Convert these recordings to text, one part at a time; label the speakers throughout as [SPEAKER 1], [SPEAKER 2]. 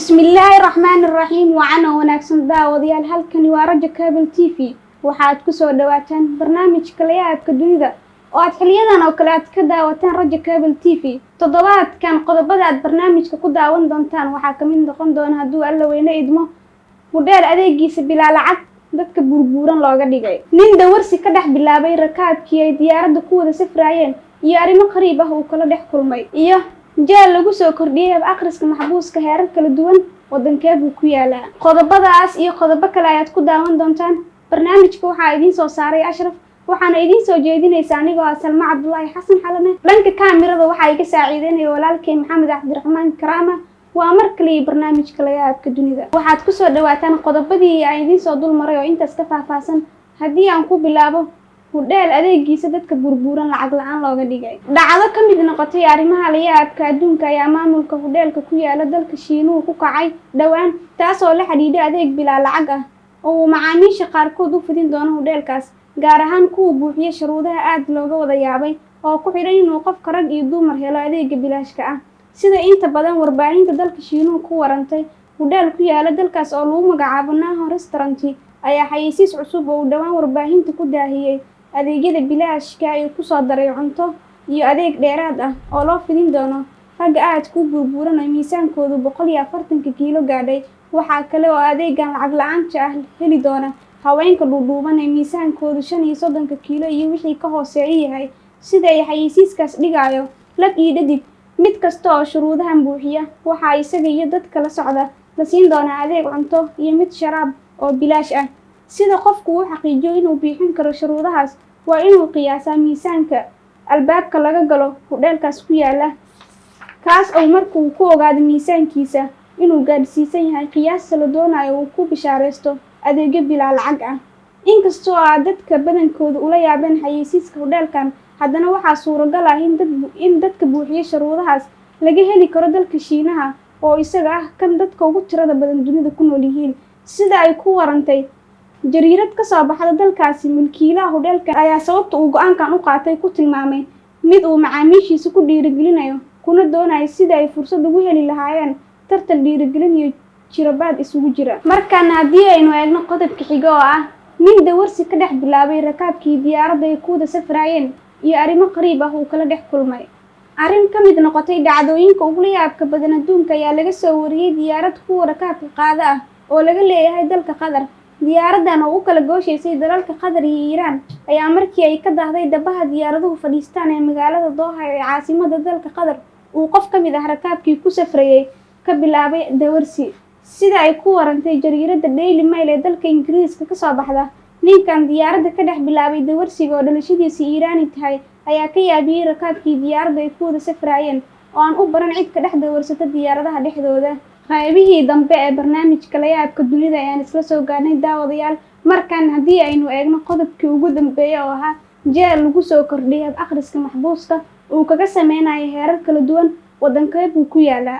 [SPEAKER 1] Bismillaahi raxmaani raxiim. Wacan oo wanaagsan, daawadayaal. Halkani waa Rajo Cable TV. Waxaad kusoo dhawaataan barnaamijka Layaabka Dunida oo aad xiliyadan oo kale aad ka daawataan Rajo Cable TV. Toddobaadkan qodobada aad barnaamijka ku daawan doontaan waxaa kamid noqon doona, hadduu Alla weyne idmo, hudheel adeegiisa bilaa lacag dadka buurbuuran looga dhigay, nin dawarsi ka dhex bilaabay rakaabkii ay diyaaradda ku wada safraayeen iyo arrimo qariib ah uu kala dhex kulmay, iyo jeel lagu soo kordhiyey hab akhriska maxbuuska heerar kala duwan. Wadankee buu ku yaalaa? Qodobadaas iyo qodobo kale ayaad ku daawan doontaan barnaamijka. Waxaa idiin soo saaray Ashraf, waxaana idiin soo jeedinaysa anigoo ah Salma Cabdulaahi Xasan Xalane. Dhanka kaamirada waxaa iga saaciideynaya walaalkay Maxamed Cabdiraxmaan Karaama. Waa mar kaliya barnaamijka Layaabka Dunida. Waxaad kusoo dhawaataan qodobadii aan idiin soo dul maray oo intaas ka faahfaahsan. Haddii aan ku bilaabo hudheel adeegiisa dadka burbuuran lacag la-aan looga dhigay, dhacdo ka mid noqotay arrimaha layaabka adduunka ayaa maamulka hudheelka ku yaala dalka Shiinuhu ku kacay dhowaan, taasoo la xidhiidha adeeg bilaa lacag ah oo uu macaamiisha qaarkood u fidin doono hudheelkaas, gaar ahaan kuwa buuxiya shuruudaha aad looga wada yaabay oo ku xidhan inuu qofka rag iyo dumar helo adeega bilaashka ah. Sida inta badan warbaahinta dalka Shiinuhu ku warantay, hudheel ku yaala dalkaas oo lagu magacaabo Naho Restaurant ayaa xayeysiis cusub oo uu dhowaan warbaahinta ku daahiyey adeegyada bilaashka ay kusoo daray cunto iyo adeeg dheeraad ah oo loo fidin doono ragga aadka u burburan oo miisaankoodu 140-ka kiilo gaadhay. Waxaa kale oo adeegan lacag la-aanta ah heli doona haweenka dhuudhuuban ee miisaankoodu 35-ka kiilo iyo wixii ka hooseeya yahay. Sida ay xayeysiiskaas dhigayo, lab iyo dhadig mid kasta oo shuruudahan buuxiya waxaa isaga iyo dadka la socda la siin doonaa adeeg cunto iyo mid sharaab oo bilaash ah. Sida qofku uu xaqiijiyo inuu buuxin karo shuruudahaas, waa inuu qiyaasaa miisaanka albaabka laga galo hudheelkaas ku yaala, kaas oo markuu ku ogaado miisaankiisa inuu gaadhsiisan yahay qiyaasta la doonayo, uu ku bishaaraysto adeegyo bilaa lacag ah. Inkastoo aad dadka badankooda ula yaabeen xayeysiiska hudheelkan, haddana waxaa suuragal ah in dadka buuxiya shuruudahaas laga heli karo dalka Shiinaha oo isaga ah kan dadka ugu tirada badan dunida ku nool yihiin. Sida ay ku warantay jariirad ka soo baxda dalkaasi, milkiilaha hudheelkan ayaa sababta uu go-aankan u qaatay ku tilmaamay mid uu macaamiishiisa ku dhiirigelinayo, kuna doonayo sida ay fursad ugu heli lahaayeen tartan dhiirigelin iyo jirabaad isugu jira. Markaana haddii aynu eegno qodobka xiga oo ah nin dawarsi ka dhex bilaabay rakaabkii diyaaradda ay ku wada safraayeen iyo arrimo qariib ah uu kala dhex kulmay, arrin ka mid noqotay dhacdooyinka ugula yaabka badan adduunka ayaa laga soo wariyey diyaarad kuwa rakaabka qaada ah oo laga leeyahay dalka Qatar. Diyaaraddan oo u kala gooshaysay dalalka Qatar iyo Iiraan ayaa markii ay ka daahday dhabaha diyaaraduhu fadhiistaan ee magaalada Dooha ee caasimada dalka Qatar, uu qof ka mid ah rakaabkii ku safrayay ka bilaabay dawarsi. Sida ay ku warantay jariiradda Daily Mail ee dalka Ingiriiska kasoo baxda, ninkan diyaaradda ka dhex bilaabay dawarsiga oo dhalashadiisa Iiraani tahay ayaa ka yaabiyey rakaabkii diyaaradda ay ku wada safraayeen oo aan u baran cid ka dhex dawarsata diyaaradaha dhexdooda. Qaybihii dambe ee barnaamijka Layaabka Dunida ayaan isla soo gaarnay, daawadayaal. Markan haddii aynu eegno qodobkii ugu dambeeya oo ahaa jeel lagu soo kordhiyay hab akhriska maxbuuska uu kaga sameynayo heerar kala duwan, wadankee buu ku yaalaa?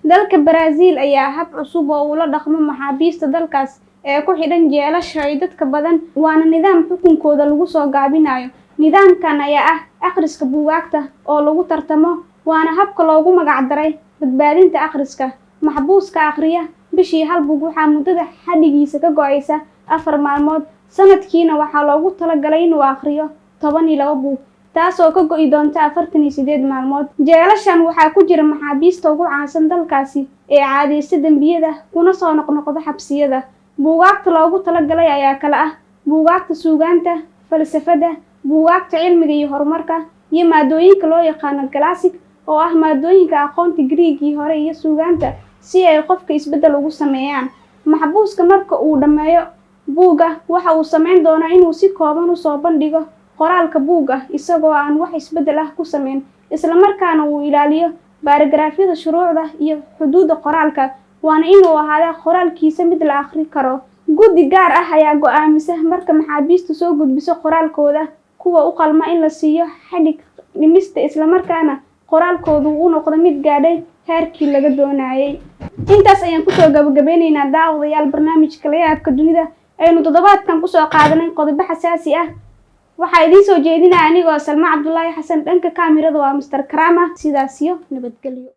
[SPEAKER 1] Dalka Brazil ayaa hab cusub oo ula dhaqmo maxaabiista dalkaas ee ku xidhan jeelasha ay dadka badan, waana nidaam xukunkooda lagu soo gaabinayo. Nidaamkan ayaa ah akhriska buugaagta oo lagu tartamo, waana habka loogu magac daray badbaadinta akhriska. Maxbuuska akhriya bishii hal buug waxaa muddada xadhigiisa ka go'aysa 4 maalmood. Sanadkiina waxaa loogu talagalay inuu akhriyo 12 buug, taasoo ka go'i doonta 48 maalmood. Jeelashan waxaa ku jira maxaabiista ugu caansan dalkaasi ee caadeysta dembiyada kuna soo noqnoqda xabsiyada. Buugaagta loogu talagalay ayaa kala ah buugaagta suugaanta, falsafada, buugaagta cilmiga iyo horumarka, iyo maadooyinka loo yaqaano classic oo ah maadooyinka aqoonta Griigii hore iyo suugaanta, si ay qofka isbeddel ugu sameeyaan. Maxbuuska marka uu dhammeeyo buugga, waxa uu sameyn doonaa inuu si kooban usoo bandhigo qoraalka buugga isagoo aan wax isbeddel ah ku sameyn, isla markaana uu ilaaliyo baaragraafyada, shuruucda iyo xuduudda qoraalka, waana inuu ahaadaa qoraalkiisa mid la akhri karo. Guddi gaar ah ayaa go'aamisa marka maxaabiistu soo gudbiso qoraalkooda kuwa u qalma in la siiyo xadhig dhimista, islamarkaana qoraalkoodu uu noqdo mid gaadhay heerkii laga doonayay. Intaas ayaan kusoo gabagabeyneynaa, daawadayaal, barnaamijka Layaabka Dunida aynu toddobaadkan kusoo qaadanay qodobo xasaasi ah. Waxaa idiin soo jeedinaya anigoo Salma Cabdulaahi Xasan. Dhanka kaamirada waa Master Karama. Sidaas iyo nabadgelyo.